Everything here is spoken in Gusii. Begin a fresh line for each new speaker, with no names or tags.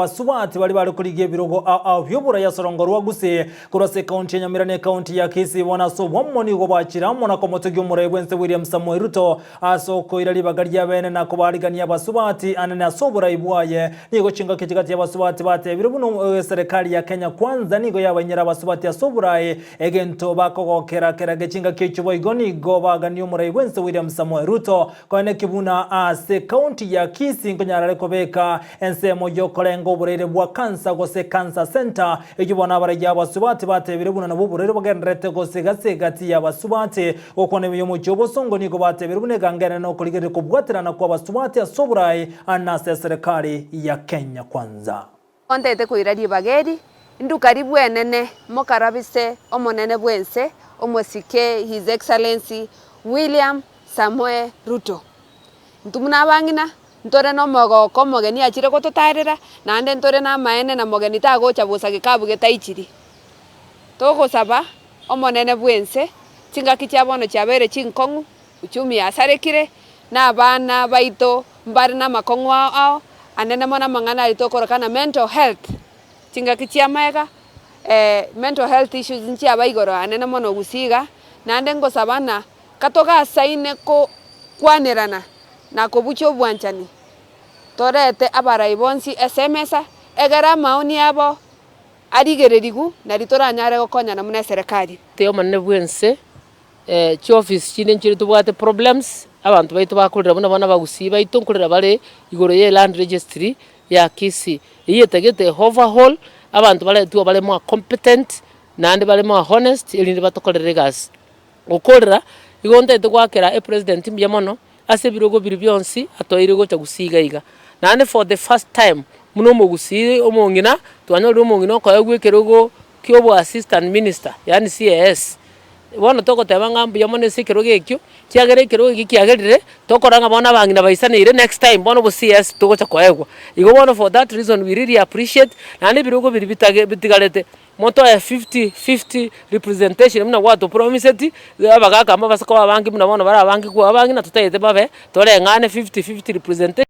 Abasubati baria bare korigia ebirogo ao ao bi'oborai ase orongo rwa Gusii korwa ase ekaunti ya Nyamira na ekaunti ya Kisii bono ase obwamo nigo bachire amo na komotogia omorai bw'ense William Samoei Ruto ase okoira ribaga riabene na kobarigania abasubati anene ase oborai bwaye. Nigo chingaki chigati abasubati batebire buna eserekari ya Kenya Kwanza nigo yabainyera abasubati ase oborai egento bakogokera kerage chingaki echio boigo nigo bagania omorai bw'ense William Samoei Ruto Koeneki buna ase county ya Kisii nkonyarare kobeka ensemo yokorenga oboraire bwa cancer gose cancer center eyio bono abaraiya abasubati batebire buna nabwo oboraire bogendererete gose gase egati ya abasubati gokwana ime yomochie obosongo nigo batebire buna eganga enene nokorigereria kobwaterana kwa abasubati ase oborai ande ase eserekari ya Kenya Kwanza.
Ontete koira ribaga eri, nduka ribwenene mokarabise omonene bw'ense, omosike His Excellency William Samoei Ruto. Intwe buna abang'ina, ntore nomogoko omogeni achire gototarera, naende ntore namaene na mogeni tagocha bosa gekabu getaichiri. Togosaba omonene bw'ense, chingaki chia bono chiabeire chinkong'u, uchumi yasarekire, na abana baito mbare namakong'u ao ao, anene mono amang'ana aria tokoroka na mental health, chingaki chia magega mental health issues nchiaba igoro anene mono gusii iga, naende ngosaba ng'a katogasaine ko kwanerana na kobucha obwanchani, torete abarai bonsi ase emesa, egere amaoni abo arigererigwe nari toranyare gokonyana buna eserekari.
Omonene bwense Chiofisi chinde nchire tobwate problems, abanto baito bakorera buna bono abagusii baito nkorera bare igoro ye land registry ya Kisii. Eyio etagete overhaul, abanto baretwe bare more competent, naende bare more honest erinde batokorere egasi. Gokorera, igo ntagete goakera epresident mbuya mono, ase ebirogo biria bionsi atoire gocha gusii iga iga. Naende for the first time, buna omogusii omong'ina, twanyorire omong'ina okoegwa ekerogo kia obo assistant minister, yaani CAS. Bono togoteba ng'a mbuya mono ase ekerogo ekio, kiagera ekerogo ekio kiagerire, tokora ng'a bono abang'ina baisaneire next time bono obo CS togocha koegwa. Igo bono for that reason we really appreciate, naende ebirogo biria bitage bitigarete, motoe fifty fifty representation buna gwatopromiseti, abagaka mbabase koba abange buna bono bare abange kwa abang'ina totagete babe, toreng'ane fifty fifty representation.